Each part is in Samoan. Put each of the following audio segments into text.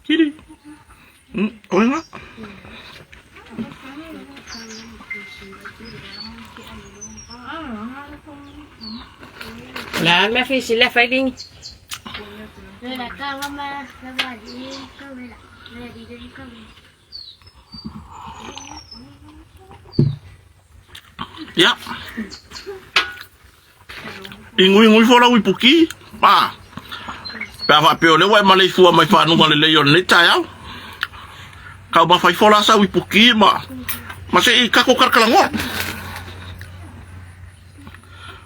Kiri. Oe nga. La me fi si la failing. Ia. Iguigu ifo lau ipuki, a, pe a faapea o lea ua e maleifua mai fanuga lelei o lenei taeao, taumafa ifo la sau ipuki ma, ma se i tatou talatalanoa.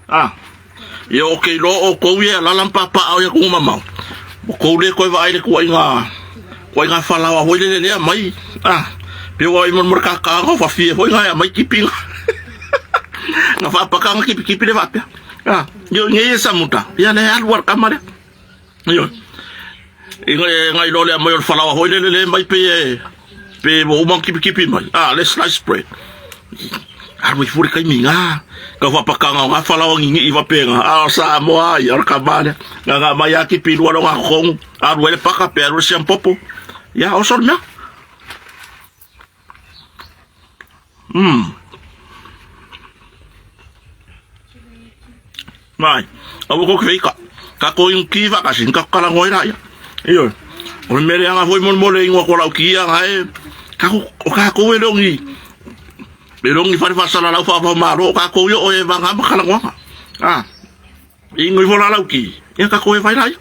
A, ia ou te iloa o outou ia e alaala ma papaaao i atunuu mamao, ua tou le toe vaai i le tuuaiga, tuuaiga falaoa foi lele lea aumai, a, pei ua vaai mo le kakaaga o fafie foi na e aumai tipi na. Na faapaka na kipikipile faapea. Ah, io nei e samuta. Ia le alu al kama le. Io. Inga e ngai lo le mai o le falaoa hoi le le le mai pe e pe mo uma kipikipi mai. Ah, le slice bread. Alu i fure kaimi ngā. Ka whapakanga o ngā falaoa ngingi i wapenga. Ah, o Samoa ai, o le kama le. Ngā ngā mai a kipi lua lo ngā kongu. Alu ele paka pe alu le siampopo. Ia, o sol mea. Mm. Mai, aua ko ke ika. Ka ko inu ki whakasi, ka karango ai ia. Io. O le mere anga foi mo mo le ingoa ko lau ki anga e. Ka ko o ka ko e longi. E longi whare whasala lau wha malo ka ko io o e vanga ma karango. Ah. Ingo i vola lau ki. Ia ka ko e whai lai.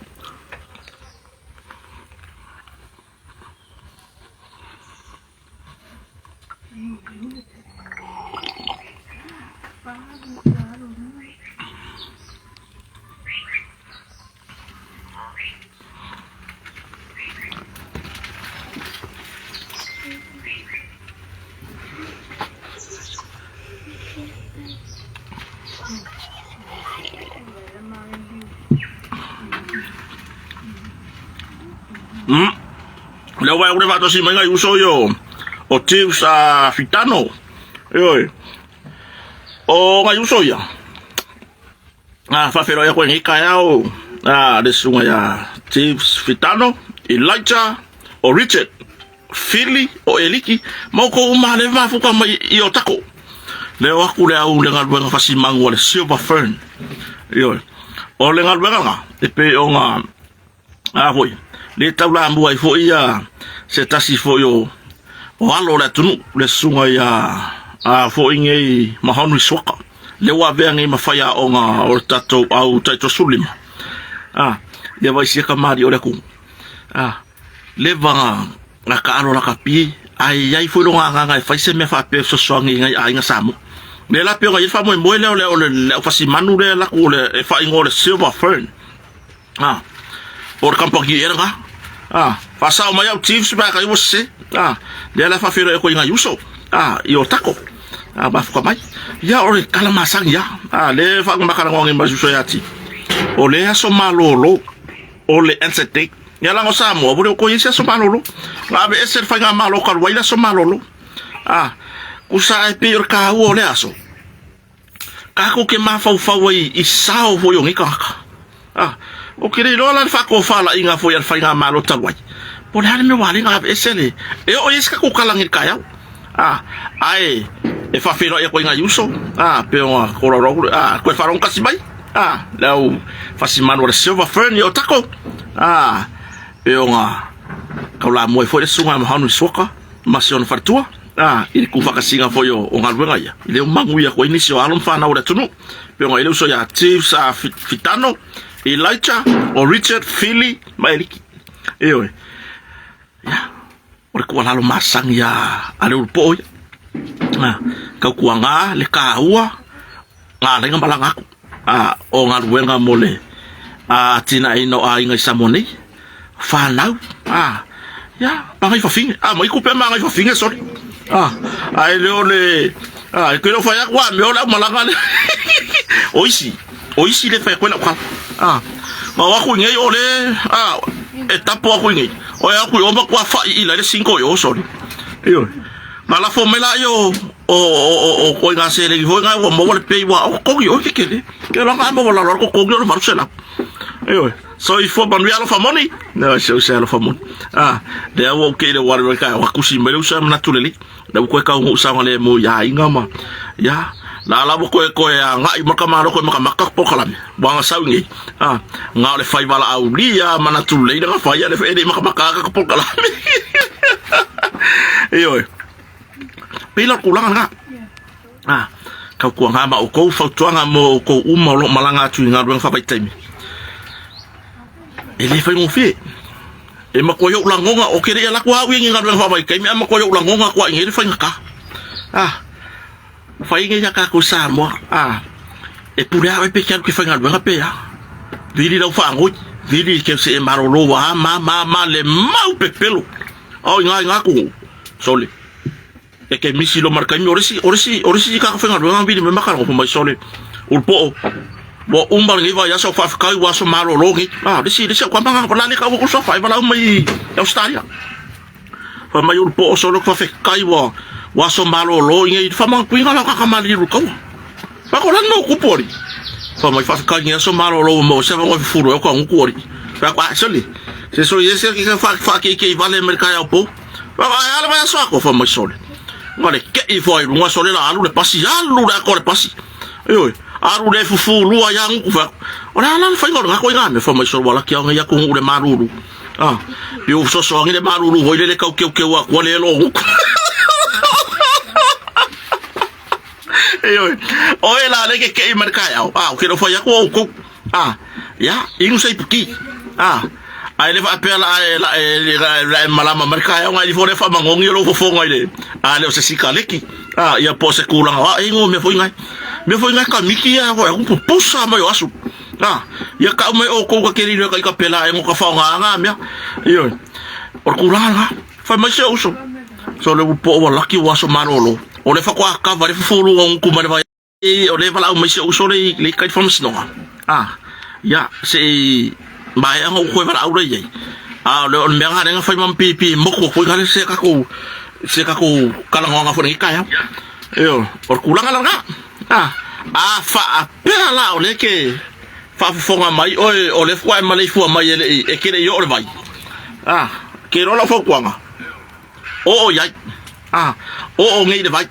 Mm. Lea ua e faatasi mai nai uso ia o Tius a Fitano. Ioe. O nai uso ia. A faafeiloai atu ai nei taeao a le susuga ia Tius Fitano, Elijah, o Richard, Fili, o Eliki, ma outou uma lea e mafuta mai i o tako. Leo aku le au le galuega fasimagu a le Silver Fern. Ioe. O le galuega na, e pei o nga A foi, le taulamua ai foi ia se tasi foi o o alo o le atunuu, le susuga ia a foi nei Mahonri Suaka, lea ua avea nei ma faiaoga o le tatou au taitosulima. A, ia vai sia kamali'i o le atunuu. A, leva na na taalo lakapi, ae i ai foi lona agaga e fai se mea faapea e fesoasoani i nai aiga Samoa. Lea la pei ona i ai le faamoemoe lea o le o le aufasimanu lea e alu atu o le e faaigoa o le Silver Fern. Ah, o le kamupani ea lena. Ah, faasao mai au Chiefs pe a kai ua sese. Ah, lea la faafeiloai atu ai nai uso. Ah, i Otako. Ah, mafuka mai. Ia o le tala masani lava. Ah, lea e faamakalanoa nei ma si uso ia Chief. O le aso malolo o le Anzac Day. Ia leaga o Samoa, ua le o toe i ai se aso malolo. Na aveese le faigamalo talu ai le aso malolo. Ah, tusa e pei o le taua o lea aso. Kākou ke mafaufau ai i sao foi o nei tagata. Ah, ou te le iloa la le faatofalaiga foi a le faigamalo talu ai. Po o le a le mea ua ala ai ona aveese le, e oo i ai se tatou tala nei i le taeao. Ah, ae e faafeiloai atu ai nai uso, ah, pei ona tolaulau atu, ah, toe faalogo tasi mai, ah, le au fasimanu a le Silver Fern i Otago, ah, pei ona taulamua ai foi le susuga ia Mahonri Suoka ma si ona faletua. Ā, i le tuufaatasiga foi o galuega ia, i le manuia atu ai nisi o alo ma fanau o le atunuu, pei ona i ai le uso ia Chiefs a Fitano, Elijah, o Richard, Fili ma Eliki. Ioe. Ia, o le tuualalo masani a a le ulupoo ia. Ā, tautuaga le taua ngā laina malaga atu a o galuega mo le atinaeina o aiga i Samoa nei, whanau, a, ia, magai fafine, a, mai kupe magai fafine, sorry, a, a e le o le, a, e koe whai aku, a, me o le au malaga le, o isi, o isi le whai koe lau kala, a, ma o aku i nei o le, a, e tapo aku i nei, O e aku i o matua whai i lai le sinko i o soli. Ioe. Na lafo mai la i o o o o koi ngā sēlengi hoi ngā ua maua le pei wā o kongi o ke kele. Ke la ngā maua lalo ko kongi o le 800. Ioe. Soifua manuia alofa moni. No se se alofa moni. Ah, lea ua ou kei le wale wale kai wa kusi mai le usa manatu lelei. Le ua koe kau ngou saoga le mo ia inga ma. Ya, la la ua koe koe a ngai maka malo koe maka maka po kalame. Wa nga sau ngi. Ah, nga le fai wala au li ya manatu lelei nga fai le e maka maka ka po kalame. Ioe. Pila kulanga nga. Ah, kau kua ngā ma o kou fautuaga mo o kou uma o lo malaga atu i galuega faavaitaimi. E le faigofie. E matua i ou lagoga, o ke leia laku au i galuega faavaitaimi, a matua i ou lagoga kua i le faigata. Ah, fai nge ia kākou Samoa, ah, e pule au e pe ke alu ke faigaluega pe a. Vili lau faagoi, vili ke se e malolo wa ma ma ma le mau pepelo. Au i ngā i ngā kuhu. Sole. E ke misi lo mar kaimi o resi o resi o resi ka whenga ruanga vili me makara ko mai sole ul po wa umba ngi va ya so fa kai wa so malo lo ngi ah resi resi ko manga ko lale ka ko so fa va mai Australia fa mai ul po so lo fa fe kai wa wa so malo lo ngi fa manga kuinga la ka ka mali ru ka fa ko lan no ku pori fa mai fa kai ngi so malo lo mo se va ko furu ko ngu ku ori fa ko sole se so yese ki fa fa ke ke vale merka ya po Ai ala mai aso ako fa mai sole. Nga le ke i fo ai lunga sole la alu le pasi alu le ako le pasi. Oi alu le fufu lua ia nguku fa. O le ala le whainga o le ngako i ngā me fa mai sole wala kia ngai aku ngu le maruru. Ah, i u soso angi le maruru hoi le le kau keu keu aku le lo nguku. Oi, oi la le ke ke i markai au. Ah, o ke no whai aku au kou. Ah, ia, inu sei puki. Ah, ai le faapea la e la e la e malama mai ka ngai fo le fa mangongi lo fofo ngai le. A le o se sikaleki. Ah, ia po se kulanga wa ingo me foi ngai. Me foi ngai ka miki ia ko ku pusa mai o asu. Ah, ia ka mai o ko ka keri le ka ka pela e ngo ka fa nga nga mea. Io. O kulanga. Fai mai se uso. So le po wa laki wa so malolo. O le fa kwa ka va le fofo lo ku mai vai. E o le valaau mai si ou uso le i kai faamasinoga. A, ia, se i maea ona ou koe valaau lea i ai. A o le o le mea lena lea na fai ma pipi moku atu ai lea se tatou se tatou talanoaga foi i lenei taeao. Ioe, o le tulaga lena. A, a faapea la o lea e te faafofoga mai oe o lea faatoa e maleifua mai e le i e te le i oo le vai. A, ke iloa lau fautuaga. Oo i ai. A, oo nei i le vai.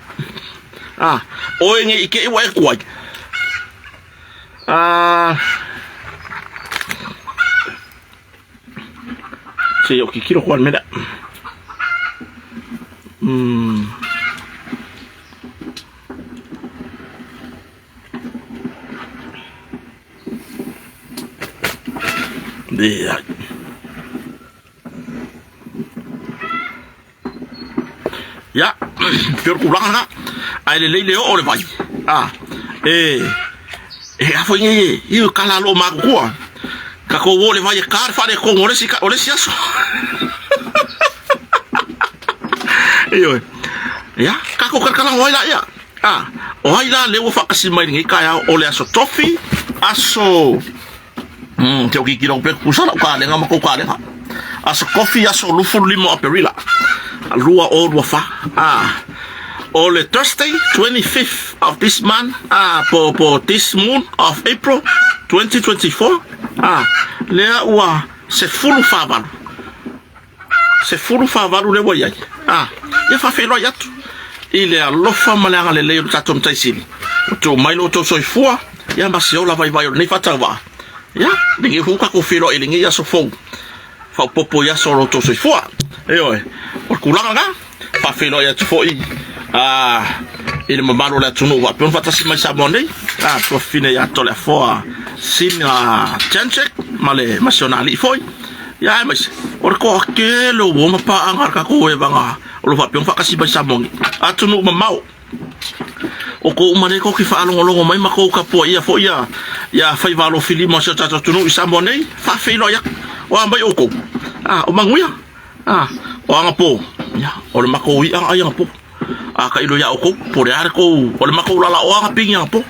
A, oe nei i ke ua e kuai. A, se o kikiro koa mera. Leai. Ia, pei o le tulaga lena. Ae lelei le oo o le vai. A, e, e a foi nei e, i kala lo matutua. Ka kou o le vai e ka le faaletonu o le isi, o le isi aso. Ioe. Ia, tatou kalakalago ai laia. A, o ai la lea ua faatasi mai lenei taeao o le aso tofi, aso Te oki ki pe kusa lau kalenga ma kou kalenga. Aso kofi aso 25 o Aperila. 2024. Ah. O le Thursday 25th of this month, ah, po, po this moon of April 2024. Ah, lea ua 18. 18 lea ua i ai. A, ia faafeiloai atu i le alofa ma le agalelei o le tatou Matai Sili. Ua tuu mai lo outou soifua, ia ma se ola vaivai o lenei faatauvaa. Ia, lenei foi ua tatou feiloai i lenei aso fou, faaopoopo i aso o lo outou soifua. Ioe, o le tulaga lena, faafeiloai atu foi a i le mamalu o le atunuu ua faapea ona faatasi mai Samoa nei, a tuafafine ia Toleafoa Sina Janczek ma le ma si ona alii foi. Ia aemaise, o le toatele o uo ma paaga a le tatou evaga o lo o faapea ona faatasi mai Samoa nei. Atunuu mamao, o tou uma nei tou te faalogologo mai ma tou tapuaia foi ia ia faiva alofilima o si o tatou atunuu i Samoa nei, faafeiloai atu. O a mai outou? A, o manuia? A, o agapo? Ia, o le matou i'a ai agapo. A tailo iā outou, po o le a le tou, o le matou lalaoaga pigi agapo.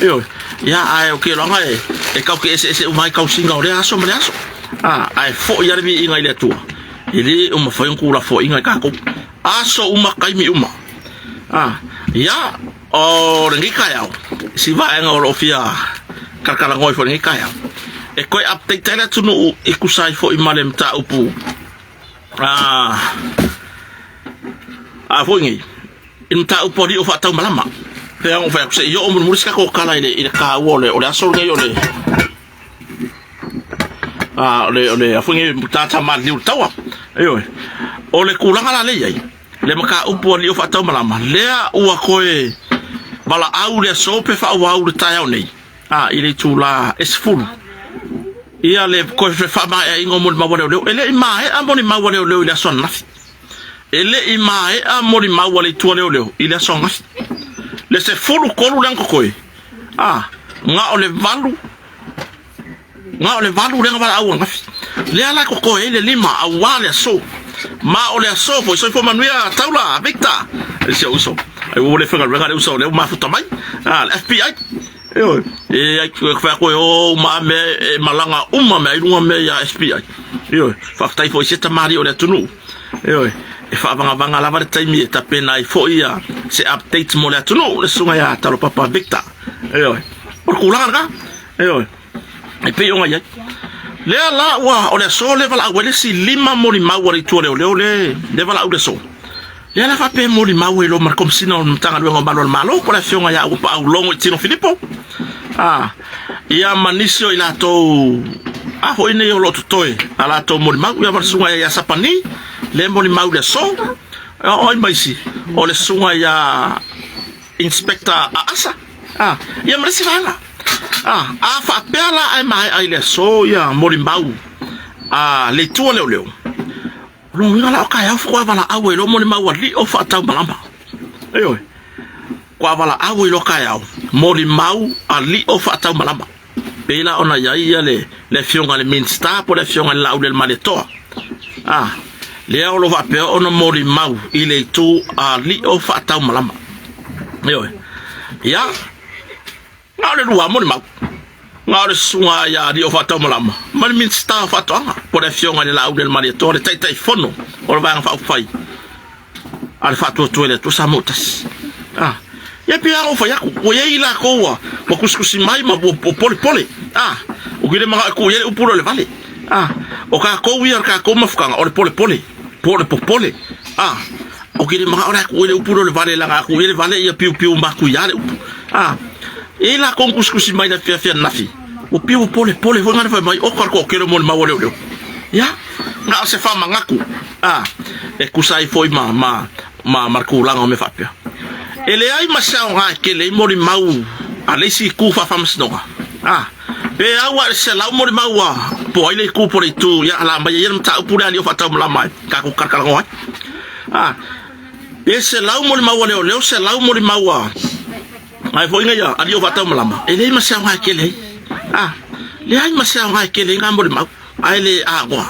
Ioe. Ia, ae o keloaga e, e tau ke eseese uma ai tausiga o lea aso ma lea aso. A, ae foi lava le viiga i le Atua. E le o mafai ona tuulafoaiina e tatou. Aso uma, taimi uma. A, ia, o lenei taeao, si vaega o lo o fia talatalanoa ai foi i lenei taeao, e toe update ai le atunuu e tusa ai foi ma le mataupu a, a foi nei, i le mataupu a alii o faataumalama. Pei lava ona ou fai atu, se i oo mulimuli se tatou tala i le, i le taua o le, o le aso lenei o le, a, o le, o le, a foi nei tagata maliliu i le taua. Ioe. O le tulaga la lea e i ai, le mataupu a alii o faataumalama, lea ua toe valaau le aso pe faaauau le taeao nei, a, i le itula e 10. Ia le toe faamaeaina o molimau a leoleo. E le i maea molimau a leoleo i le aso ananafi. E le i maea molimau a le itu a leoleo i le aso ananafi. Le 13 lea na totoe, a, na o le 8, na o le 8 lea na valaau ananafi. Lea la e totoe ai le 5 aua le aso. Ma o le aso foi, soifua manuia Taula, Victor, si ou uso. Ai ua le faigaluega le uso o lea ua mafuta mai. A, le FBI. Ioe, e ai fai atu e o uma mea e malaga uma mea i luga mea ia FBI. Ioe, faafetai foi i se tamalii o le atunuu. Ioe, e faavagavaga lava le taimi e tapena ai foi ia se update mo le atunuu, le susuga ia Talopapa Victor. Ioe, o le tulaga lena. Ioe, e pei ona i ai. Lea la ua o le aso lea valaau ai le isi 5 molimau a le itu a leoleo le le valaau le aso. Lea la faapea e molimau ai loa ma le Komesina o le Matagaluega o Malu a le Malo po o le Afioga ia Auapaau Logo Itino Filipo, a, ia ma nisi o i latou a foi nei o lo o totoe a latou molimau, ia ma le susuga ia Sapani, lea e molimau i le aso, o ai ma isi, o le susuga ia Inspector Aasa, a, ia ma le isi vaega. A, a faapea la ae maea i le aso ia molimau a le itu a leoleo, O lona uiga la o taeao faatoa valaau ai loa mo le mau alii o faataumalama. Ioe. Faatoa valaau ai loa taeao mo le mau alii o faataumalama. Pei la ona i ai ia le, le afioga i le Minisita po o le afioga i le Laaulialemalietoa. Ah, lea o lo o faapea ona molimau i le itu alii o faataumalama. Ioe. Ia, Na o le lua molimau, na o le susuga ia Alii o Faataumalama ma le Minisita o Faatoaga po o le Afioga i le Laaulialemalietoa, le Taitaifono o le Vaega Faaupufai a le Faatuatua i le Atua Samoa Tasi. Ah, ia pei lava ona ou fai atu, ua i ai i latou ua, ua tusitusi mai ma ua, ua polepole. Ah, ou te le manao e tuu i ai le upu lea o le vale. Ah, o tatou ia, o le tatou mafutaga, o le polepole, po o le popole. Ah, Ou te le manao la e tuu ai le upu lea o le vale leaga a tuu i ai le vale ia piupiu matuia le upu. A, e i ai latou na tusitusi mai i le afiafi ananafi, ua pei ua polepole foi gana fai mai, oka le toatele mo le mau a leoleo. Ia, na o se faamanatu, a, e tusa ai foi ma, ma, ma, ma le tulaga o mea faapea. E leai ma se aoga e tele ai molimau a le isi itu faafaamasinoga. A, pe au a i le 100 molimau a po ai le itu po o le itu, ia, la aumai ai ia le mataupu lea a alii o faataumalama e tatou talatalanoa ai. A, pe 100 molimau a leoleo, 100 molimau a ai foi nei a alii o faataumalama, e leai ma se aoga e tele ai. A, leai ma se aoga e tele ai ngā molimau, ae le aoga.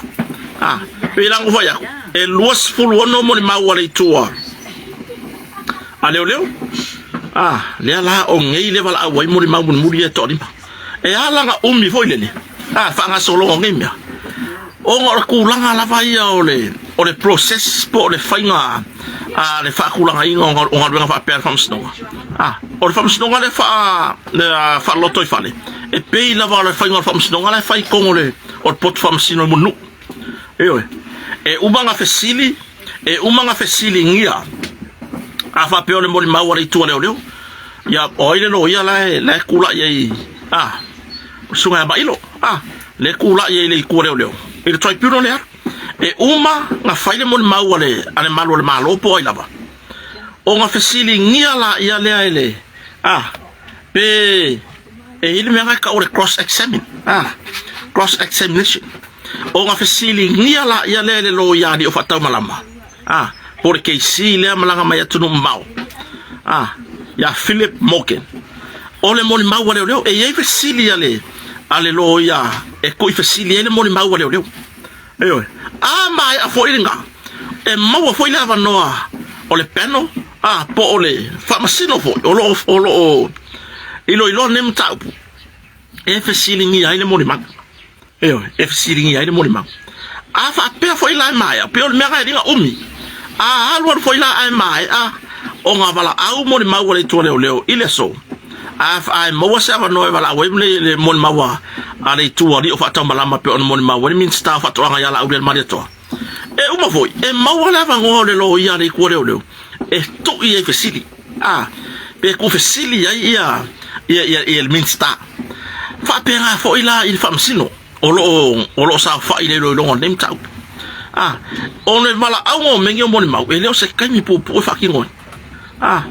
A, pei la ona ou fai atu, e 26 molimau a le itu a a leoleo. A, lea la o nei le valaau ai molimau mulimuli ia e toalima. E ala ona umi foi lele, a, faagasologa o nei mea, ona o le tulaga lava ia o le, o le process po o le faiga a le faatulagaina o galuega faapea a le Faamasinoga. A, o le Faamasinoga lea faa, le faalotoifale, e pei lava o le faiga o le Faamasinoga la e fai i totonu o le, o le poto faamasino i Mulinuu. Ioe. E uma ona fesili, e uma ona fesiligia a faapea o le molimau a le itu a leoleo, ia, o ai le loia la e, la e tulai ai, a, o le susuga ia Mailo, a, le tulai ai i le itu a leoleo, i le tribunal lea. E uma ona fai le molimau a le, a le malu o le Malo po o ai lava, ona fesiligia laia lea e le, a, pe e i ai le mea na e tau o le cross examine, a, cross examination. Ona fesiligia laia lea e le loia alii o faataumalama, a, po o le KC lea malaga mai atunuu mamao, a, ia Philip Morgan. O le molimau a leoleo, e i ai fesili a le, a le loia e tui fesili ai le molimau a leoleo. Ioe. A maea foi lena, e maua foi le avanoa o le panel, a, po o le faamasino foi o lo o, o lo o iloiloa lenei mataupu e fesiligia ai le molimau. Ioe, e fesiligia ai le molimau. A faapea foi la e maea, pei o le mea na e liga umi. A alu alu foi la ae maea ona valaau molimau a le Itu a Leoleo i le aso, a ae maua se avanoa e valaau ai le molimau a le Itu Alii o Faataumalama pei ona molimau ai le Minisita o Faatoaga ia Laaulialemalietoa. E uma foi, e maua le avanoa o le loia a le Itu a Leoleo e tui ai fesili, a pe tuufesili ai ia ia le Minisita. Faapena foi la i le Faamasino. O lo o, o lo o saofai i le iloiloga o lenei mataupu. A, o le valaauga o mea nei o molimau, e le o se taimi puupuu e faatino ai. A,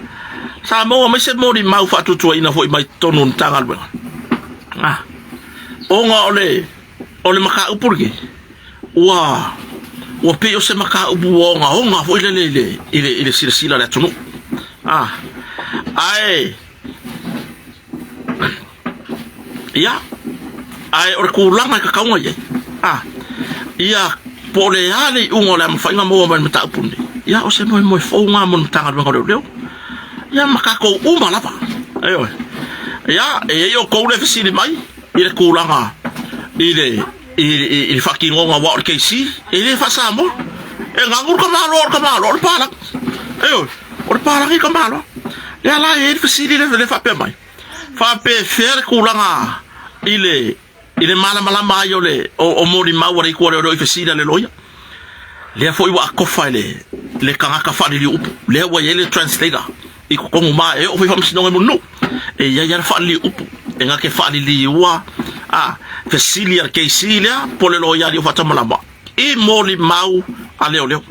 sa maua mai se molimau faatuatuaina foi mai totonu o le Matagaluega. A, ona o le, o le mataupu lenei, ua, ua pei o se mataupu ua ogaoga foi lele i le, i le, i le silasila a le atunuu. A, ae, Ia, ae o le tulaga e tatau ona i ai, a, ia, po o le a le iuga o le a mafai ona maua mai le mataupu lenei, ia, o se moemoe fou lena mo le Matagaluega o Leoleo, ia, ma tatou uma lava. Ioe. Ia, e i ai outou lea e fesili mai i le tulaga i le, i, i, i le faatinoga aua o le KC, e le faa-Samoa. E ganu le tamaloa o le tamaloa o le palagi. Ioe, o le palagi le tamaloa. Lea la e i ai le fesili lea e faapea mai. Faapefea le tulaga i le i le malamalama ai o le o molimau a le itu a leoleo i fesili a le loia? Lea foi ua atofa e le le tagata faaliliu upu. Lea ua i ai le translator i totonu ma e oo foi i faamasinoga i Mulinuu. E i ai lava le faaliliu upu e na te faaliliua a fesili a le KC lea po o le loia alii o faatamalama i molimau a leoleo.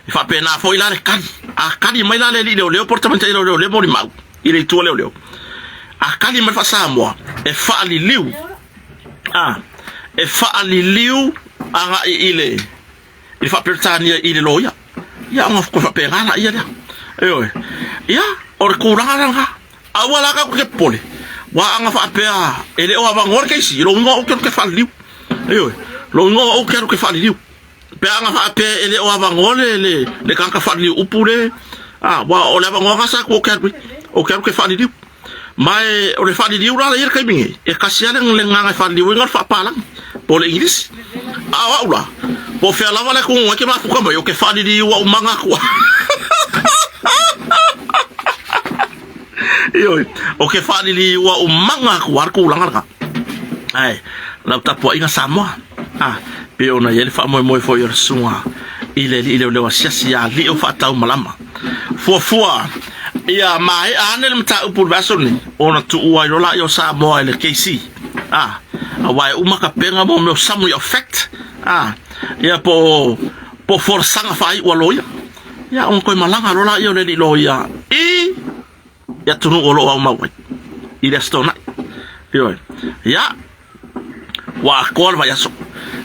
E faapena foi la le tali. A tali mai la le alii leoleo po o le tamaitai leoleo lea molimau i le itu a leoleo, a tali mai le faa-Samoa, e faaliliu, a, e faaliliu agai i le, i le faa-Peretania i le loia. Ia, ona toe faapena laia lea. Ioe. Ia, o le tulaga la lena. Aua la tatou te popole, aua ana faapea e le o avanoa le keisi, lona uiga o au ou te alu ou te faaliliu. Ioe. Lona uiga o au ou te alu ou te faaliliu. Pe a na faapea e le o avanoa le, le, le tagata faaliliu upu le, a, ua, o le avanoa na sa tu o ke alu, o ke alu ke faaliliu. Ma e, o le faaliliu la le ia le taimi nei, e kasi a le, le gagana e faaliliu ai na o le faapalagi, po o le Igilisi. A o au la, po o fea lava le atunuu e te mafuta mai, o ke faaliliu au maga atu. Ioe, o ke faaliliu au maga atu a le tulaga lena. Ae, lau tapuaiga Samoa, a, pei ona i ai le faamoemoe foi o le susuga i le alii leoleo asiasi ia Alii o Faataumalama. Fuafua ia maea ane le mataupu i le vaiaso lenei, ona tuua ai loa laia o Samoa i le KC, a, aua e uma tapena mo mea o summary of fact, a, ia po o folasaga faaiu a loia, ia ona toe malaga loa laia o le alii loia i i atunuu o lo o aumau ai i le Aso Toonai. Ioe. Ia, ua atoa le vaiaso.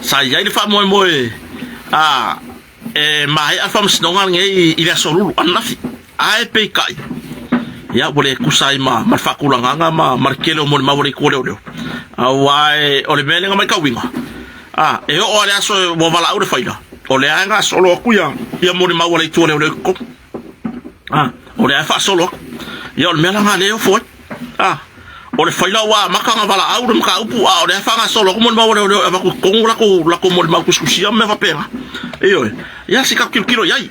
Sa i ai le faamoemoe a e maea le faamasinoga lenei i le Aso Lulu ananafi. Ae peitai, ia ua le tusa ai ma, ma le faatulagaga ma, ma le tele o molimau a le itu o leoleo. Aua e, o le mea lea na matauina, a, e oo lava i le aso ua valaau le faila, o lea e gasolo atu ia, ia molimau a le itu o leoleo i totonu. A, o lea e faasolo atu. Ia, o le mea la lena lea e ofo ai. A, o le faila ua amata ona valaau le mataupu, a o lea e faagasolo atu molimau a leoleo e avatu i totonu latou, latou molimau tusitusia ma mea faapena. Ioe. Ia, se i tatou tilotilo i ai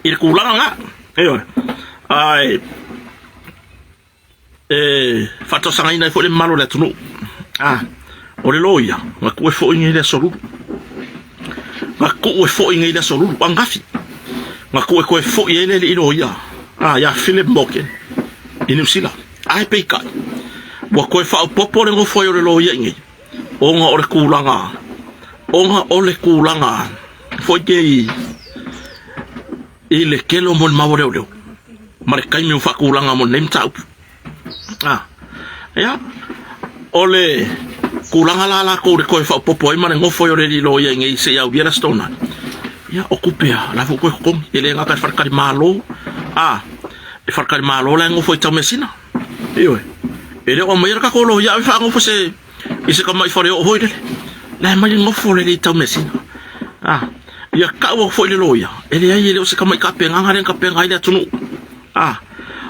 i le tulaga lena. Ioe. Ae E faatosagaina ai foi le mamalu o le atunuu. A, o le loia, na tuu e foi nei le Aso Lulu. Na tuu e foi nei le Aso Lulu, ananafi. Na tuu e toe foi ai le alii loia, a, ia Philip Morgan i Niu Sila. Ae peitai, ua toe faaopoopo le nofo ai o le loia i nei, ona o le tulaga, ona o le tulaga foi nei i le tele o molimau a leoleo ma le taimi ua faatulaga mo lenei mataupu. A, ia, o le tulaga la latou le toe faaopoopo ai ma le nofo ai o le alii loia i nei se i aulia le Aso Toonai, ia, o tupe lava, o la foi ua toe totogi. E le gata i le faletalimalo, a, e faletalimalo la e nofo ai i Taumeasina. Ioe, e le o aumaia le tatou loia ave faanofo se i se tamai faleoo foi lele. La e mai le nofo le alii Taumeasina. A, ia tau atu foi le loia, e leai e le o se tamai tapenaga lea na tapena ai le atunuu. A,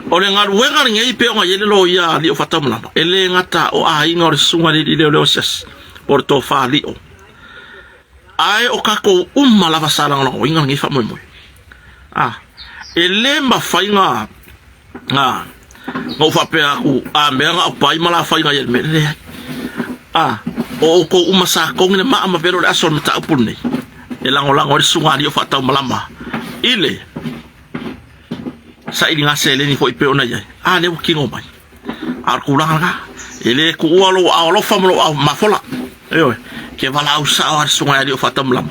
o le galuega lenei pei ona i ai le loia a alii o Faataumalama, e le gata o aiga o le susuga i le alii leoleo asiasi. Po o le tofa lio. Ae o tatou uma lava sa lagolagoina lenei faamoemoe. A, e le mafai na, na, na ou faapea atu, a mea na o pai ma la faiga i le mea, leai. A, o outou uma sa togi le maa ma velo le aso o le mataupu lenei, e lagolago ai le susuga alii o faataumalama i le sailiga seleni foi pei ona i ai. A lea ua kino mai. A o le tulaga lena, e le tuua lou aao alofa ma lou aao mafola. Ioe, ke valaau sao a le susuga ia Alii o Faatamalama,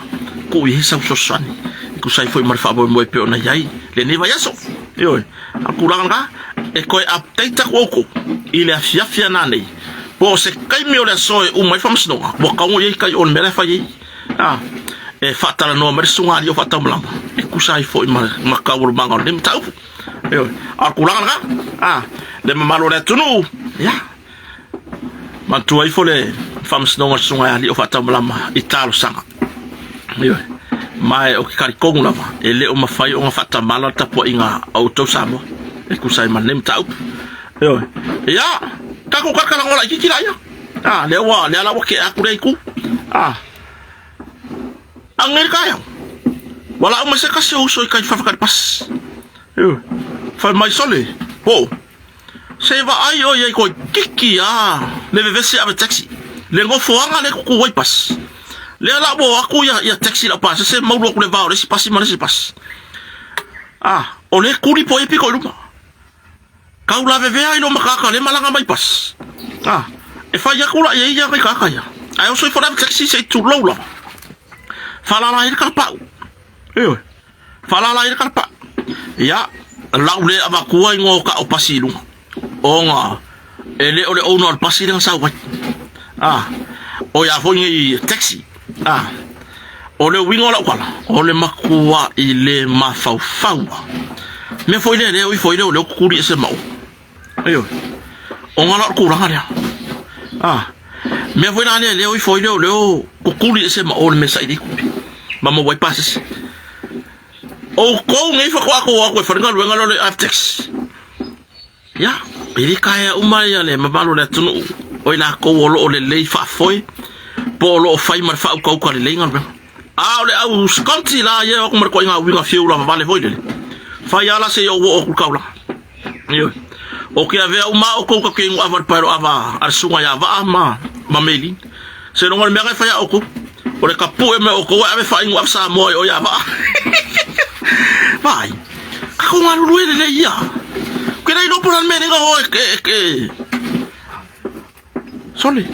tuu i ai sau fesoasoani e tusa ai foi ma le faamoemoe pei ona i ai lenei vaiaso. Ioe, a o le tulaga lena, e toe update atu outou i le afiafi ana nei, po o se taimi o le aso e uma ai le faamasinoga, ua tago i ai tai o le mea la e fai ai. A, e faatalanoa mai le susuga Alii o Faatamalama e tusa ai foi ma ma taualumaga o lenei mataupu. Ioe, a o le tulaga lena, a, le mamalu o le atunuu, ia, manatua ifo le faamasinoga o le susuga ia Alii o Faataumalama i talosaga. Ioe, ma o ke talitonu lava, e le o mafai ona faatamala le tapuaiga a outou Samoa e tusa ai ma lenei mataupu. Ioe, ia, tatou talatalanoa laitiiti laia. A, lea ua, lea la ua tea atu lea itu. A, anei le taeao, valaau mai se tasi o uso i tai fafaka i le pasi. Ioe, fai mai sole, po, se vaai oi ai toeititi a le vevesi ave taxi. Le nofoaga lea e tutu ai pasi. Lea la ua o atu ia, ia taxi lau pasese maulu atu le va o le isi pasi ma le isi pasi. A, o lea e tuli po ai pito i luma. Kau lavevea ai lo makaka le malaga mai pasi. A, e fai atu la ia ia kai kaka ia. Ae oso ifo le ave taxi se i tulou lava. Faalala ai le kalapau. Ioe. Faalala ai le kalapau. Ia, lau le avatua igoa o ka o pasi i luga. Ona e le o le owner o le pasi lea na sau ai. A, o ia foi nei taxi. A, o le uiga o lau tala, o le matua i le mafaufau. Mea foi lea, lea ui foi lea o lea kukuli ese mau. Ioe. Ona la o le tulaga lea. A, mea foi la lea, lea ui foi lea o lea kukuli ese ma o le mea saili kupi. Ma maua ai pasese. Outou nei faatoa tou o atu e fai le galuega lea o le Avtex. Ia, e le taea uma ia le mamalu o le atunuu o i latou o lo o lelei faafoe po o lo o fai ma le faautauta lelei galuega. A o le au skonti la ia e o atu ma le ituaiga uiga fiu lavavale foi lele, fai lava la se i ou oo atu i le taulaga. Ioe. O ke avea uma a outou ka ke inu ava i le paelo ava a le susuga ia Vaa ma ma Meilin. Seiloga o le mea na e fai a outou, o le tapue mai o outou e ave faainu ave Samoa i o ia Vaa. Vaai, tatou galulue lelei ia. Ke le iloa po o le a le mea e lei ona o e, e, e, Sole.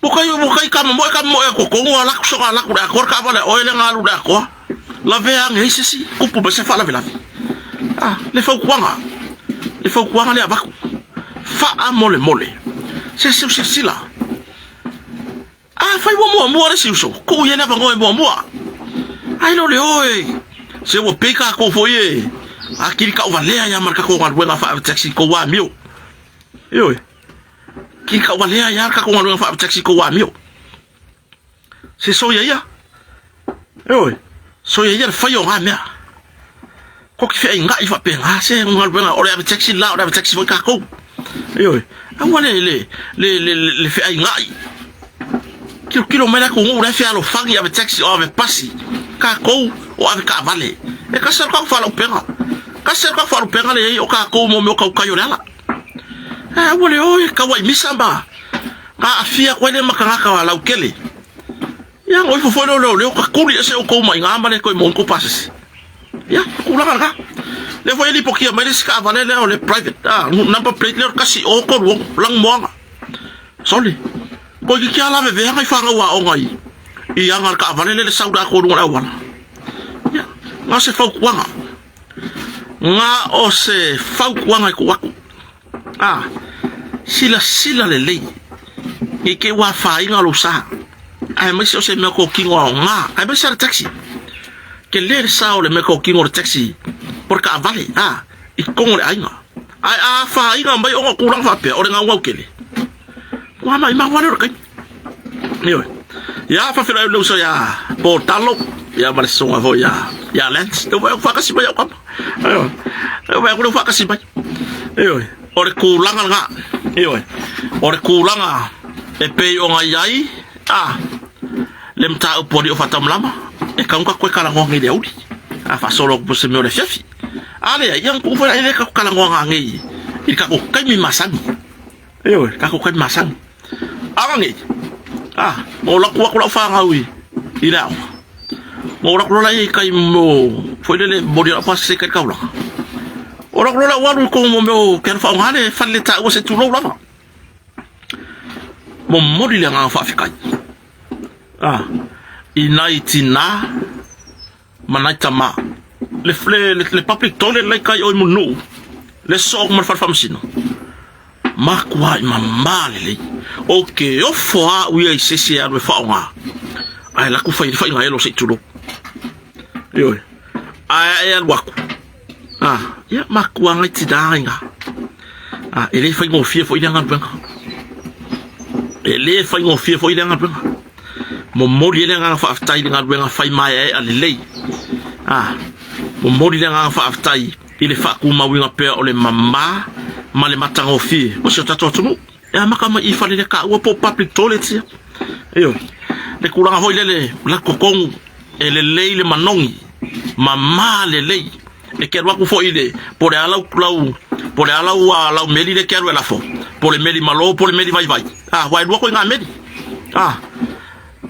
Ua kai, ua kai ka momoe ka momoe atu tonu a laku soka laku le atoa le taavale a oe le galu le atoa. Lavea ane ai se isi kupu mai se faalavelave. Ah, le fautuaga. Le fautuaga lea avatu. Faamolemole. Se se silasila. Afai ua muamua le isi uso, tuu i ai le avanoa e muamua. Ai lea o le oe. Se ua pei tatou foi e atili tauvalea ia ma le tatou galuega faa-taxi i tou amio. Ioe. Ki tauvalea ai lava le tatou galuega faa-taxi i tou amio. Se soia ia. Ioe. Soia ia le faia o na mea. Ko ki feaingaʻi faapena se galuega o le ave taxi la o le ave taxi foi tatou. Ioe. Aua le le le le le feaingaʻi. Tilotilo mai le atunuu la e fealofani ave taxi o ave pasi. Tatou o ave taavale. E tasi lava le tatou faalupega. Tasi lava le tatou faalupega lea e i ai o tatou mo mea o tautai o le ala. Ae aua le o e tauai misa ma aafia atu ai lea ma tagata lautele. Ia, ona ifo foi lea o leoleo, tatuli ese outou mai ina ma le toe maua ni tou pasese. Ia, o tulaga lena. Lea foi e lipotia mai le isi taavale lea o le private, ah, number plate lea o le 1036, Lanumoana. Sole, toeitiiti lava lavevea nai fanau aoga i, i aga le taavale lea i le sau le atoa i luga o le auala. Ia, na o se fautuaga. Na o se fautuaga e tuu atu. Ah, silasila lelei, ne i te i ua afaina lou sa, aemaise o se mea totino aoga, aemaise lava le taxi. Tele le sa o le mea totino o le taxi po o le taavale, a, i totonu o le aiga. Ae a afaina mai ona o tulaga faapea, o le gaugau tele. Ua maimau lava lea o le taimi. Ioe. Ia, faafeiloai le uso ia Paul Talo, ia ma le susuga foi ia, ia Lance. Lea ua faatasi mai au kama. Ioe. Lea ua lea faatasi mai. Ioe. O le tulaga lena. Ioe. O le tulaga e pei ona i ai. A, le mataupu a alii o faatamalama, e tau ona tatou toe talanoa nei i le aoauli. A faasolo atu po o se mea o le afiafi. A leai, ia ona tuu foi lea i le tatou talanoaga nei i le tatou taimi masani. Ioe, le tatou taimi masani. A o nei, a, na ou alu atu lau fanau i le aoga, na ou alu atu loa lea i tai mo, foi lele, momoli lau pasese i tai i le taulaga. Ou alu atu loa lea ou alu i totonu o mea o ke alu faaaoga le fale le taua se i tulou lava. Momoli le agaga faafetai, a, i nai tinā ma nai tama. Le, le, le, le public toilet la i tai o i Mulinuu, le soo atu ma le fale faamasino, matuai mama lelei. Ou te ofo lava au ia i se isi e alu e faaaoga, ae alu atu fai ai le faiga elo se i tulou. Ioe. Ae e alu atu, a, ia matua nai tinā i ina. A, e le faigofie foi lea galuega. E le faigofie foi lea galuega. Momoli ai le agaga faafetai i le galuega fai maeaea lelei. A, momoli le agaga faafetai i le faatumauina pea o le mama ma le matagofie o si o tatou atunuu. E amata mai i fale le taua po o public toilets ia. Ioe. Le tulaga foi lele la totonu e lelei le manogi, mama lelei. E te alu atu foi i le, po o le a lau, lau, po o le a lau, a, lau meli lea e te alu e lafo, po o le meli malo po o le meli vaivai. A, aua e lua ituaiga meli. A,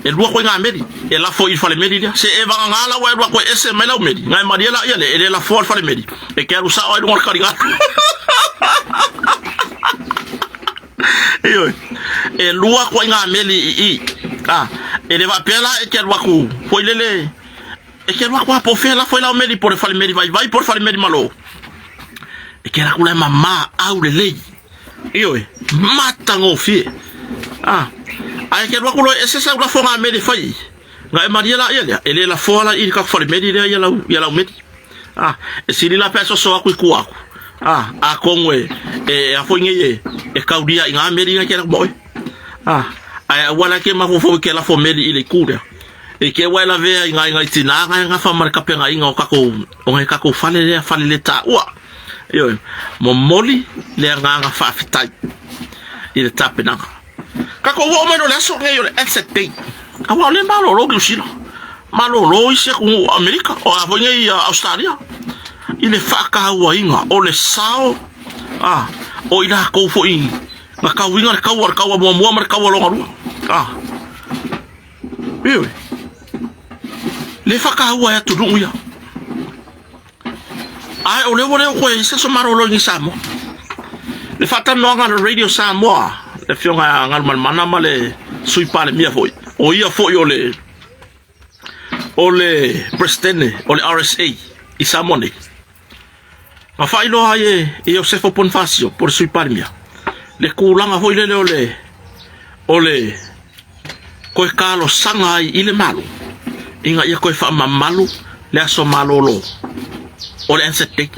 e lua ituaiga meli e lafo i le fale meli lea. Se e vagana la ua e alu atu e ese mai lau meli, na e malie laia lea, e le lafoa le fale meli, e te alu sao lava i luga o le taligalu. Ioe, e lua ituaiga meli i i. A, e le faapea la e te alu atu foi lele, E te alu atu lava po o fea lafo ai lau meli, po o le fale meli vaivai po o le fale meli malo. E te alu atu la e mama aulelei. Ioe, matagofie. A, ae e te alu atu loa e ese sau lafoga meli e fai i, na e malie laia lea, e le lafoa la i le tatou fale meli lea ia lau, ia lau meli. A, e sili la pe a soso atu i tua atu. A, atonu e, e, a foi nei e, e kaulia i ngā meli na e te alu atu ma oe. A, ae aua la e te mafaufau i ke lafo meli i le itu lea. I ke ua e lavea i ngai ngai tinā ngai gafa ma le kapegaʻiga o kakou o ngai kakou fale lea fale le taua. Ioe, momoli le agaga faafetai i le tapenaga. Kakou oo mai loa le aso nei o le Anzac Day. Aua o lea e malolo Niu Sila, malolo isi atunuu o Amerika, o a foi nei Ausetalia i le faatauaina o le sao a o i latou foi na tauina le taua, le taua muamua ma le taua lona lua. A. Ioe. Le whakahaua e atunuu ia. Ae o lea ua leo koe i se aso malolo i Samoa. Le faatalanoaga a le Radio Samoa, le afioga ia Galumalemana ma le Sui Palemia foi, o ia foi o le o le Presidente o le RSA i Samoa nei. Na faailoa ai e Iosefo Ponifasio po o le Sui Palemia le tulaga foi lele o le o le toe talosaga ai i le Malo ina ia toe faamamalu le aso malolo o le Anzac Day.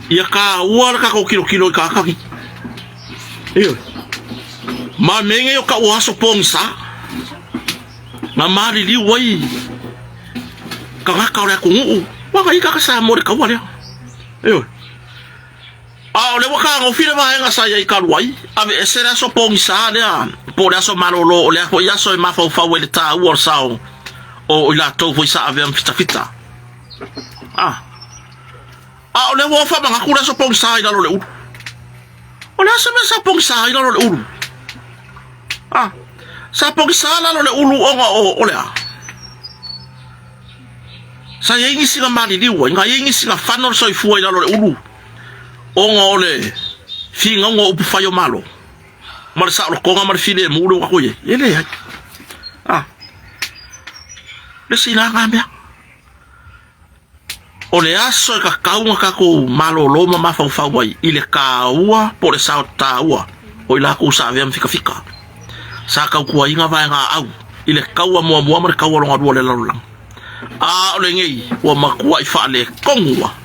Ia taua le tatou tilotilo i tagata nei. Ioe. Ma mea nei o taua aso pogisa na maliliu ai tagata o le atunuu, ua nai tagata Samoa i le taua lea. Ioe. A o lea ua tagofi le vaega sa i ai talu ai, aveese le aso pogisa lea, po o le aso malolo, o lea foi aso e mafaufau ai le taua o le sao o i latou foi sa avea ma fitafita. A, a o lea ua faamanatu le aso pogisa i lalo o le ulu. O le a se mea sa pogisa ai lalo o le ulu? A, sa pogisa lalo o le ulu ona o, o le a? Sa i ai nisi na maliliu ai, na i ai nisi na fano le soifua i lalo o le ulu ona o le finauga o upufai o Malo ma le saolotoga ma le filemu lea ua tatou i ai. E leai. A, le isi la na mea. O le aso e tatau ona tatou malolo ma mafaufau ai i le taua po o le sao taua o i latou sa avea ma fikafika, sa tautuaina vaega au i le taua muamua ma le taua lona lua o le lalolagi. A o lenei ua matuai faaletonu lava.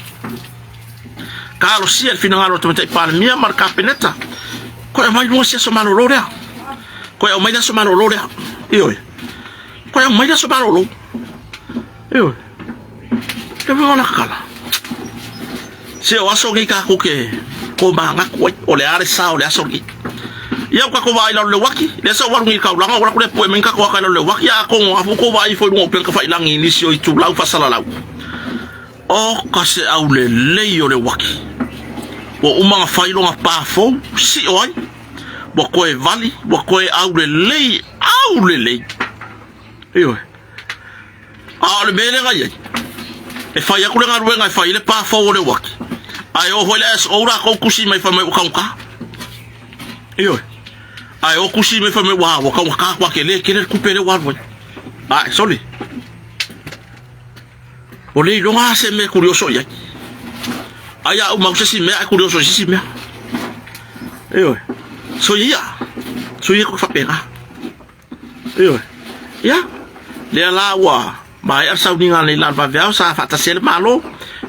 Talosia le finagalo o le Tamaitai Palemia ma le Kapeneta, toe aumai luga si aso malolo lea. Toe aumai le aso malolo lea. Ioe. Toe aumai le aso malolo. Ioe. Te mea o la kala. Se o aso nei tatou te tomanatu ai, o le a le sa o le aso lenei. Ia ua tatou vaai i lalo i le uaki, lea sa ou alu nei i le taulaga, ua alu atu lea pue mai ni tatou aka i lalo i le uaki, a atonu a ua outou vaai ifo i luga o upega tafailagi i nisi o itulau faasalalau. O ka se aulelei o le uaki! Ua uma ona fai lona pa fou, sio ai, ua toe vali, ua toe aulelei, aulelei! Ioe. A o le mea lea na i ai, e fai atu le galuega e fai ai le pa fou o le uaki, ae o foi le SO latou tusi mai fai mai ua taugata. Ioe. Ae o tusi mai fai mai ua taugata atu a tele tele le tupe lea ua alu ai. Ae, sole. Ua le iloga lava se mea e kurioso i ai. Ai a uma atu se isi mea ae kurioso i se isi mea. Ioe. Soia ia. Soia ia faapena. Ioe. Ia. Lea la ua maea le sauniga nei la vaveao sa faatasi ai le Malo.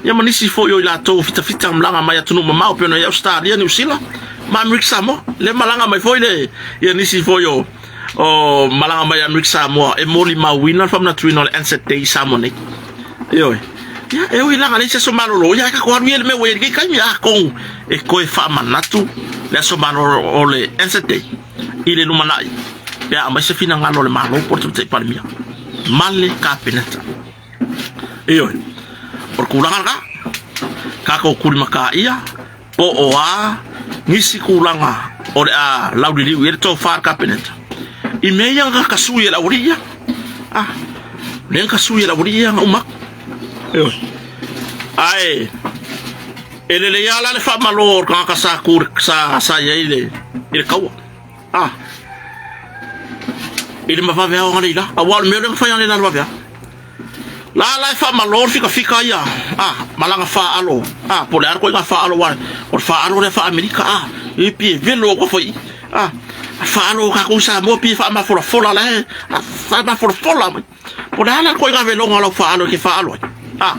Ia ma nisi foi o i latou fitafita malaga mai atunuu mamao pei ona i ai Ausetalia, Niu Sila ma Amerika Samoa. Lea malaga mai foi le ia nisi foi o o malaga mai Amerika Samoa e molimauina le faamanatuina o le Anzac Day i Samoa nei. Ioe. Ia, e ui laga leai se aso malolo, ia ae tatou alu ia i le mea ua i ai i lenei taimi, atonu e toe faamanatu le aso malolo o le Anzac Day i le lumanai pe a aumai se finagalo o le Malo po o le Tamaitai Palemia ma le Kapeneta. Ioe. O le tulaga lena, tatou tulimataia Po o a nisi tulaga o le a lauliliu i ai le tofa a le Kapeneta i mea ia na tasui e le aualii ia. Ah, lea na tasui e le aualii ia na uma atu. Ioe. Ae e lelei lava la le faamalo o le tagata sa tu sa i ai i le taua. Ah, i le mavave ao analeila. Aua o le mea lea na fai analeila le vave ao. La la e faamalo le fikafika ia, ah, ma lana faalo, ah, po o le a le ituaiga faalo, aua o le faalo lea faa-Amerika, ah, e pei e velo ua fai i, ah, faalo a tatou i Samoa pei e faamafolafola la e, ah, faamafolafola mai. Po o le a la le ituaiga veloga o lau faalo e te faalo ai, ah,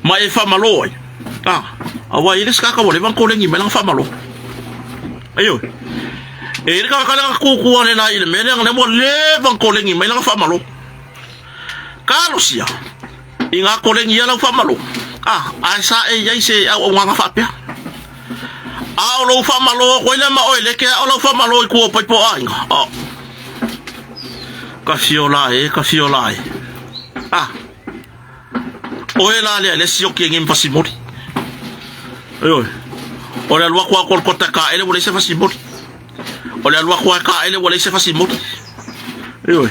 ma e faamalo ai, ah, aua e i ai le isi tagata ua leva ona koleni mai lana faamalo. Ioe. E i ai le tagata lea na tutu ane la i le mea lea, lea ua leva ona koleni mai lana faamalo. Talosia i ngā koleni ia lau faamalo, a, ae sa e i ai se auaunaga faapea. A o lou faamalo atu ai lea ma oe leke a o lau faamalo i tua o paipa o aiga. O. Ka fiola e, ka fiola e. A. Oe la lea le sioki e ngi fasimoli. Ioe. O le alu atu a o kota ka ele ua leai se fasimoli. O le alu atu a ka ele ua leai se fasimoli. Ioe.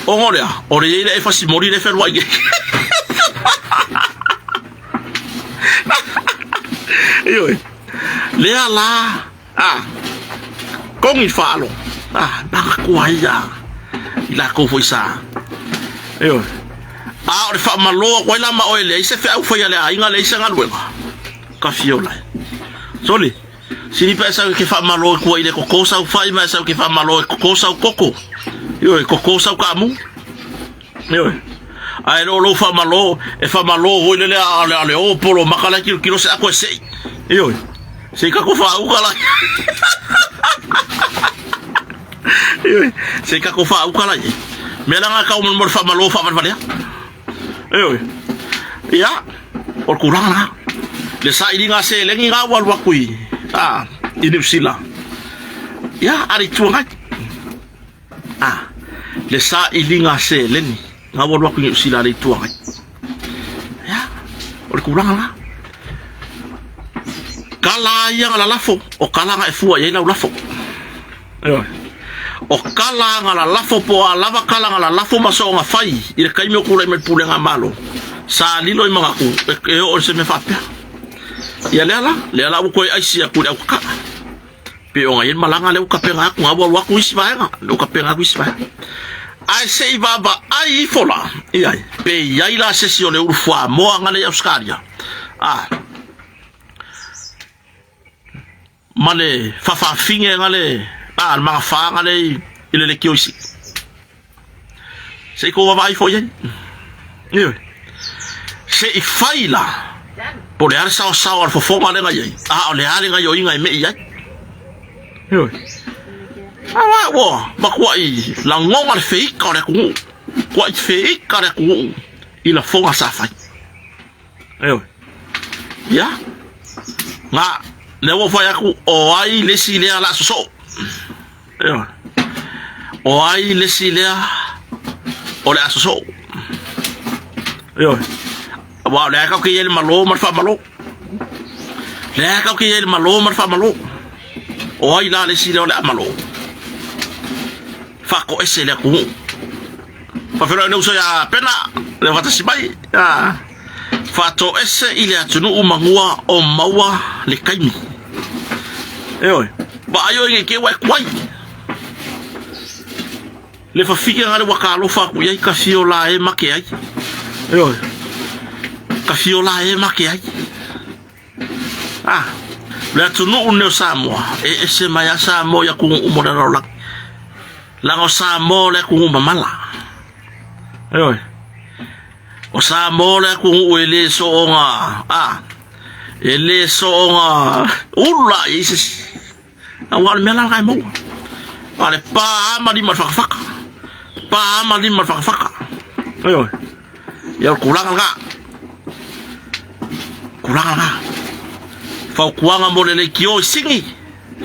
Ona o le a? O le i ai le e fasimoli le fealuai nei. Ioe. Lea la, a, kongi faalo, a, manatua ai ia i latou foi sa. Ioe. A o le faamalo atu ai la ma oe leai se feau fai a le aiga leai se galuega. Ka fiola. Soli. Sili pe sau ke faamalo i kua i le koko sau fai ma sau ke faamalo i koko sau koko. Ioe, koko sau kaamu. Ioe. Ae le o lou faamalo, e faamalo foi lele a le, a le o polo maka la kilokilo se ako e sei. Ioe. Sei kako faauka la. Ioe. Sei kako faauka la. Mea la ngā kau mo le faamalo faavalevalea. Ioe. Ia, o le tulaga lena. Le sailiga a seleni na ua alu atu i, a, i Niu Sila. Ia, a le Itu Agai. A, le sailiga a seleni na ua alu atu i Niu Sila a le Itu Agai. Ia, o le tulaga lena. Kala ia nga lalafo, o kala nga e fua i ai lau lafo. Ioe. O kala nga lalafo po o a lava kala nga lalafo ma soonga fai i le taimi o tulai mai le pulega a Malo, sa lilo i Magaku e oo i se mea faapea. Ia lea la, lea la ua toe aisi atu i le aukaka. Pei ona i ai le malaga lea ua tapena atu, na ua alu atu isi vaega, lea ua tapena atu isi vaega. Ae se i vaavaai ifo la i ai, pe i ai la se isi o le ulu fuamoa nga lea i Ausetalia, a, ma le faafafine nga le a le magafa nga le i le leitio isi. Se i kou vaavaai foi ai. Ioe. Se i fai la po o le a le saosao a le fofoga lea na i ai, a o le a le gaioiga e me'i ai. Ioe. Aua ua matuai lagona le feika o le atunuu, matuai feika le atunuu i lafoga sa fai. Ioe. Ia, na. Lea ua fai atu, o ai le isi lea la sosoo. Ioe. O ai le isi lea o le a sosoo. Ioe. Aua o lea kau ke i ai le malo ma le faamalo. Lea kau ke i ai le malo ma le faamalo. O ai la le isi lea o le a malo. Faatoese le atunuu. Faafeiloai le uso ia Pena, le faatasi mai. Ah. Faatoese i le atunuu manua o maua le taimi. Ioe. Vaai oe nei te ua e tuai. Le fafine le ua talofa atu i ai ka fio la e make ai. Ioe. Ka fio la e make ai. Ah, le atunuu lenei o Samoa, e ese mai a Samoa i atunuu uma o le lalolagi. Leaga o Samoa le atunuu mamala. Ioe. O Samoa le atunuu e le soona, ah, e le soona ulu la i ai se isi. Aua o le mea la lena e maua. A le pa ma lima i le fakafaka. Pa ma lima i le fakafaka. Ioe. Ia o le tulaga lena. Tulaga lena. Fautuaga mo le leitio i Sini,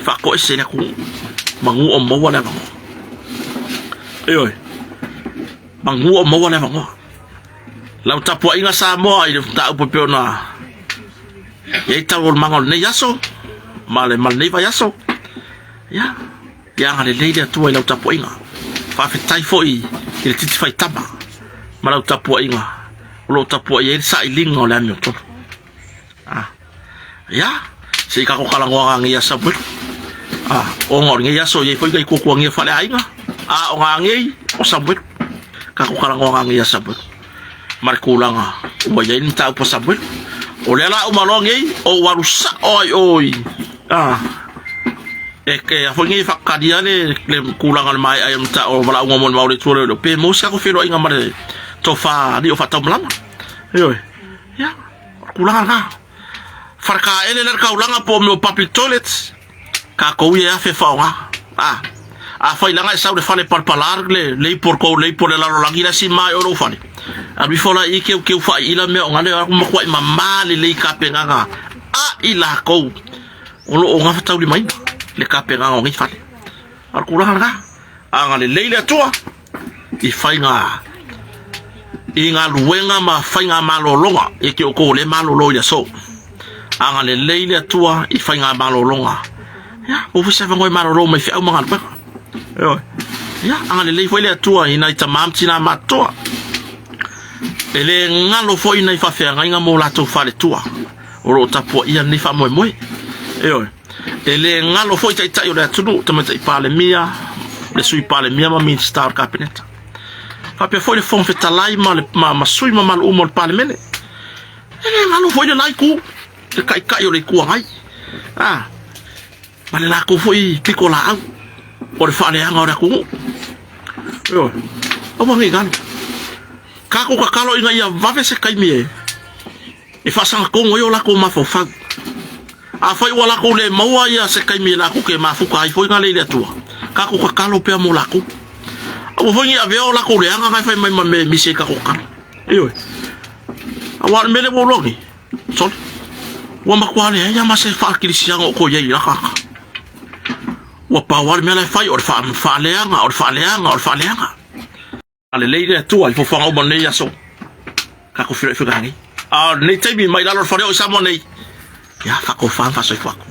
faatoese le atunuu. Manu o maua le avanoa. Ioe. Manu o maua le avanoa. Lau tapuaiga Samoa i le mataupu e pei ona i ai taualumaga o lenei aso ma le ma lenei vaiaso. Ia, ia agalelei le Atua i lau tapuaiga. Faafetai foi i le titi faitama ma lau tapuaiga o lo o tapuai ai le sailiga o le amiotonu. Ah, ia, se i tatou talanoa nei ia Samuelu. Ah, ona o lenei aso e i ai foi nai tuatuagia faaleaiga, a o ngā nei o Samuelu. Tatou talanoa nei ia Samuelu. Ma le tulaga ua i ai le mataupu a Samuelu. O lea la uma loa nei, o ou alu sao ai o i, ah, e, e a foi nei e faatalia le, le tulaga o le maea ai o le mata, o valaauga mo le mau le Atua leo, pe maua se tatou feiloaiga ma le tofa alii o faataumalama. Ioe. Ia, o le tulaga lena. Falekaele lea le taulaga po o mea o public toilets, tatou ia e afe e faaaoga. A, afai leaga e sau le fale palapala le le ipo o le tou le ipo o le lalolagi la e sima ai oe lou fale, alu ifo la i i keukeu faaiila mea o gale o matuai mama lelei tapenaga a i latou o lo o gafataulimaina le tapenaga o nei fale. A o le tulaga lena, agalelei le Atua i faiga i galuega ma faiga malologa e te outou o lea e malolo i le aso. Agalelei le Atua i faiga malologa. Ia, ua foi se avanoa e malolo mai feau ma galuega. Ioe. Ia, agalelei foi le Atua i nai tama ma tina matutua. E le galo foi nai faafeagaiga mo latou faletua o lo o tapuaia lenei faamoemoe. Ioe. E le galo foi taitai o le atunuu, Tamaitai Palemia, le Sui Palemia ma Minisita o le Kapeneta. Faapea foi le Fofoga Fetalai ma, le, ma, ma sui mamalu uma o le Palemene. E le galo foi le la itu, le taitai o le Itu Agai. Ah, ma le latou foi piko laau o le faaleaga o le atunuu. Ioe, aua ne i galo. Tatou tatalo ina ia vave se taimi e e faasagatonu ai o latou mafaufau. Afai ua latou le maua ia se taimi e latou te mafuta ai foi na le i le Atua, tatou tatalo pea mo latou. Aua foi ne i avea o latou leaga na e fai mai ma mea e misi ai tatou tatalo. Ioe. Aua o le mea lea ua ou iloa nei, sole, ua matua leai lava ma se faakerisiano o toe i ai i la tagata. Ua pau lava le mea la e fai o le faaleaga, o le faaleaga, o le faaleaga. Lelei le Atua i fofoga uma o lenei aso. Tatou feiloai foi nei. A o lenei taimi mai lalo o le fale o i Samoa nei. Ia, faatofa ma faasoifua atu.